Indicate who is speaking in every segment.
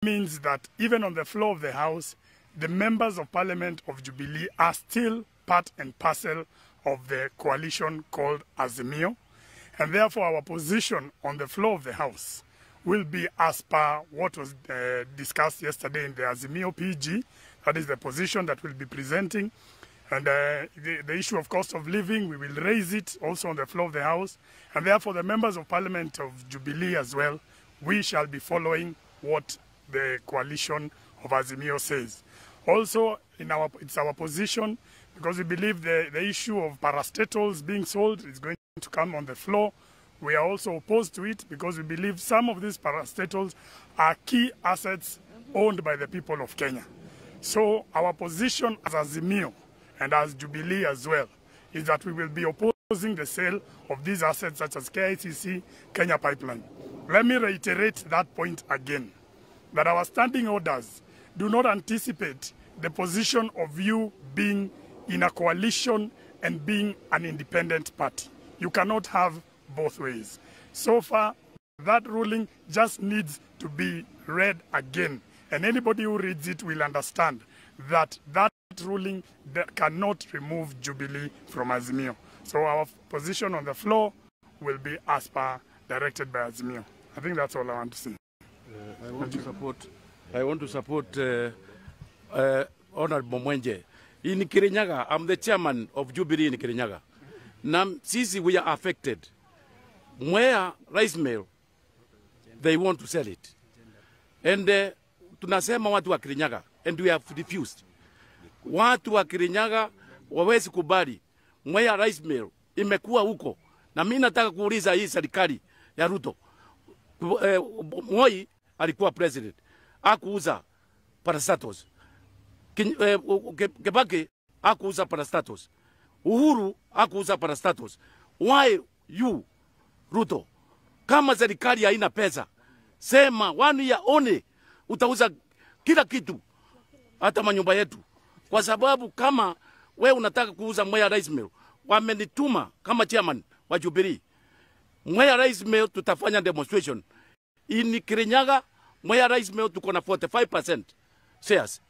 Speaker 1: means that even on the floor of the House, the members of Parliament of Jubilee are still part and parcel of the coalition called Azimio. And therefore, our position on the floor of the House will be as per what was discussed yesterday in the Azimio PG. That is the position that we'll be presenting. And the issue of cost of living, we will raise it also on the floor of the House. And therefore, the members of Parliament of Jubilee as well, we shall be following what the coalition of Azimio says. Also, it's our position, because we believe the issue of parastatals being sold is going to come on the floor. We are also opposed to it because we believe some of these parastatals are key assets owned by the people of Kenya. So our position as Azimio and as Jubilee as well is that we will be opposing the sale of these assets such as KICC, Kenya Pipeline. Let me reiterate that point again, that our standing orders do not anticipate the position of you being in a coalition and being an independent party. You cannot have both ways. So far, that ruling just needs to be read again. And anybody who reads it will understand that that ruling that cannot remove Jubilee from Azimio. So our position on the floor will be as per directed by Azimio. I think that's all I want to say.
Speaker 2: I want to support. I want to support Honorable Mwenje. In Kirinyaga, I'm the chairman of Jubilee in Kirinyaga. Na sisi we are affected. Mwea Rice Mill, they want to sell it. And tunasema watu wa Kirinyaga, and we have refused. Watu wa Kirinyaga wawezi kubali Mwea Rice Mill imekuwa huko. Na mimi nataka kuuliza hii serikali ya Ruto. Moi alikuwa president, hakuuza parastatals. Kibaki hakuuza parastatals. Uhuru hakuuza parastatals. Why you Ruto? Kama serikali haina pesa, sema 1 year only utauza kila kitu, hata manyumba yetu. Kwa sababu kama we unataka kuuza Mwea Rice Mill, wamenituma kama chairman wa Jubilee. Mwea Rice Mill tutafanya demonstration. In Kirinyaga, Mwea Rice Mill tuko na 45% shares.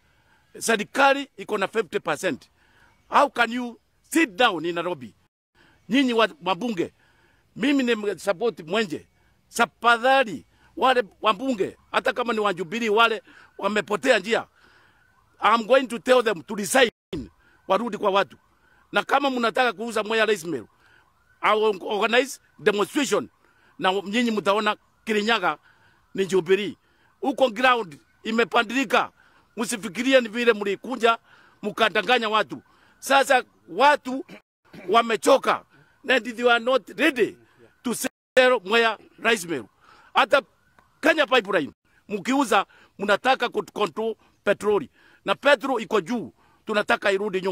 Speaker 2: Serikali iko na 50%. How can you sit down in Nairobi? Nyinyi wabunge, mimi ni support Mwenje. Tafadhali wale wabunge, hata kama ni wa Jubilee wale wamepotea njia, I'm going to tell them to resign, warudi kwa watu. Na kama mnataka kuuza Mwea Rice Mill, I will organize demonstration. Na nyinyi mtaona Kirinyaga ni Jubilee. Huko ground imepandilika. Msifikirie ni vile mlikunja mkadanganya watu. Sasa watu wamechoka and they are not ready to sell Mwea Rice Mill. Hata Kenya Pipeline mkiuza, mnataka control petroli, na petrol iko juu, tunataka irudi nyuma.